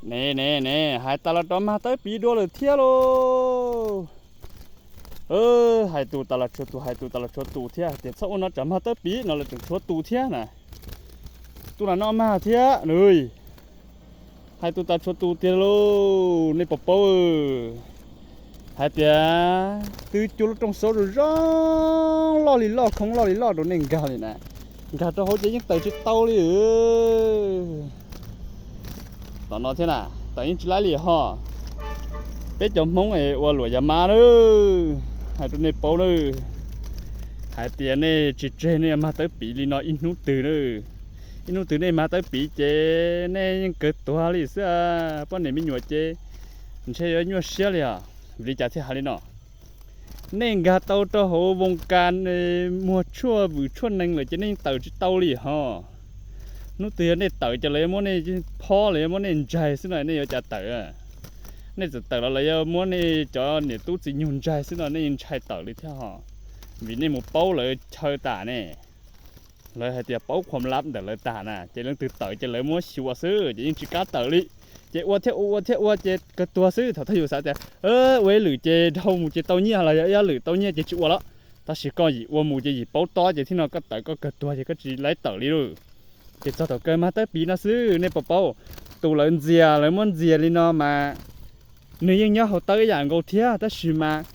Ne ne ne, hais tas los rov mag tawb piv dua lawm thiab lauj. Hais tus tas los tshuav tus, hais tus tas los tshuav tus thiab, tias txhob ua no rov mag tawb piv no lawv tseem tshuav tus thiab na. Tus na no mag thiab nws. Hais tus tas tshuav tus tiag lauj, nej puas paub? Hais tias twb cuab lub rooj xauv zoo zoo loj li loj, khoob loj li loj rau nej nkag li na, nkag rau hauv ces yeej tawm tsis tau li. Tom no thiab na, tawm yeej tsis laib li ho. Peb cov Hmoob es ua luam yav mab na, hais rau nej paub na, hais tias nej tsis tseg nej yuav mag tawb piv li no ib hnub twg na. Ib hnub twg nej mag tawb piv ces nej yeej kawg tuag li xwb. Poj niam me nyuam ces ntshe yuav nyuaj siab li os. Vim li cas thiaj hais li no? Nej nkag tau rau hauv voos kas muag tshuaj vwm tshuaj nees lawm ces nej yeej tawm tsis tau li ho. Hnub twg yog nej tawm ces lawv yuav muab nej phob, lawv yuav muab nej ntsaig xwb no nej yuav cas tawm? Nej txawm tawm los lawv yuav muab nej cov niam tub txiv nyug ntsaig xwb no nej yeej ntshai tawm li thiab ho. Vim nej mus paub lawv chaw tas ne. Lawv hais tias paub qhuas lab ntawm lawv tas na, ces leej twg tawm ces lawv muab xyuas xwb ces yeej tsis kam tawm li. Ces ua thiab ua, ua thiab ua ces kawg tuag xwb. Thaum twg yus xav tias ua ib lwm ces dhau mus ces tau nyiaj los yog ib lwm tau nyiaj ces tsis ua lawm. Tab sis koj yim ua mus ces yim paub tob ces thiab no koj tawm koj kawg tuag ces koj tsis laib tawm li lauj. Ces txog thaum kawg mag tawb piv no xwb nej puas paub? Tus lawv ntxias, lawv muab ntxias li no mas nws yeej nyob hauv tawb ib yam nkaus thiab tab sis mas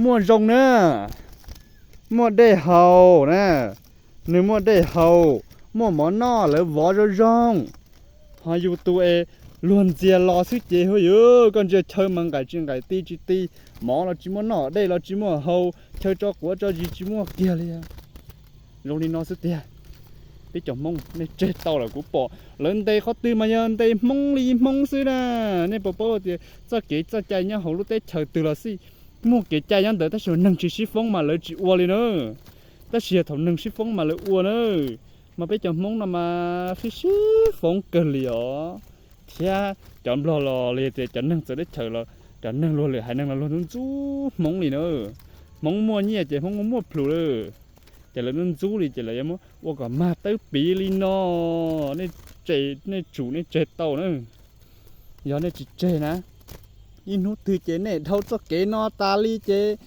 muaj zoo na, muaj dej haus na, nws muaj dej haus, muaj mov noj, lawv vov zoo zoo. Ho yus tus es luag ntxias los xwb ces hu yuv, koj ntsia chaw mas nqaim tsis nqaim, ti tsis ti, mov los tsis muaj noj, dej los tsis muaj haus, chaw tso quav tso zis tsis muaj kiag li. Zoo li no xwb tiag. Peb cov Hmoob nej tseg tau lawm, kuv pom lawv ntes qhov twg mas yog ntes Hmoob li Hmoob xwb na. Nej puas paub tias txoj kev txoj cai nyob hauv lub teb chaws twg los xij muaj kev cai nyob ntawd tab sis neeg tsis sib foob mas lawv tsis ua li na. Tab sis yog thaum neeg sib foob mas lawv ua na. Mas peb cov Hmoob no mas sib sib foob kawg li os. Thiab cov Nplog los li tias cov neeg txawv teb chaws los cov neeg luag lwm haiv neeg los luag ntxub ntxub Hmoob li na. Hmoob muaj nyiaj ces Hmoob muaj plhus lawm. Ces lawv ntxub ntxub li ces lawv yuav muab ua kom mag tawb piv li no. Nej tsum nej tseg tau na. Yog nej tsis tseg na, ib hnub twg ces nej dhau txoj kev no tas li ces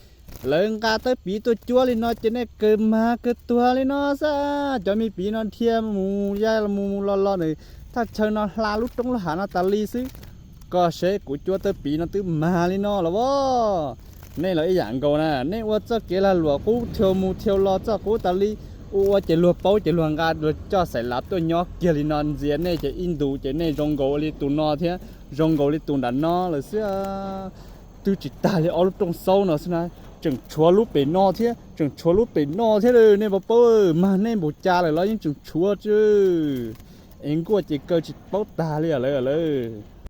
lawv nqa tawb piv tuaj cuab li no ces nej kawg mag kawg tuag li no xwb. Cov me piv no dhia mus ya mus mus los los nws thaj chaw no hla lub roob lub hav no tas li xwb. Koj seb kuv cuab tawb piv no twb mag li no los as. Nej los ib yam nkaus na, nej ua txoj kev lag luam qub thiau mus thiau los txoj qub tas li. Ua ua ces luag paub ces luag nqa luag coj xaim lav tuaj nyob kiag li no ntxias nej ces ib ntus ces nej zoo nkaus li tus no thiab zoo nkaus li tus nram no lawm xwb. Twb tsis tag li ob lub rooj xauv no xwb na, tseem tshuav lub pem no thiab, tseem tshuav lub pem no thiab. Nej puas paub, mag nej npaum cas lawm los yeej tseem tshuav tsis. Es nkuaj ces kaw tsis paub tag li lawm lawm.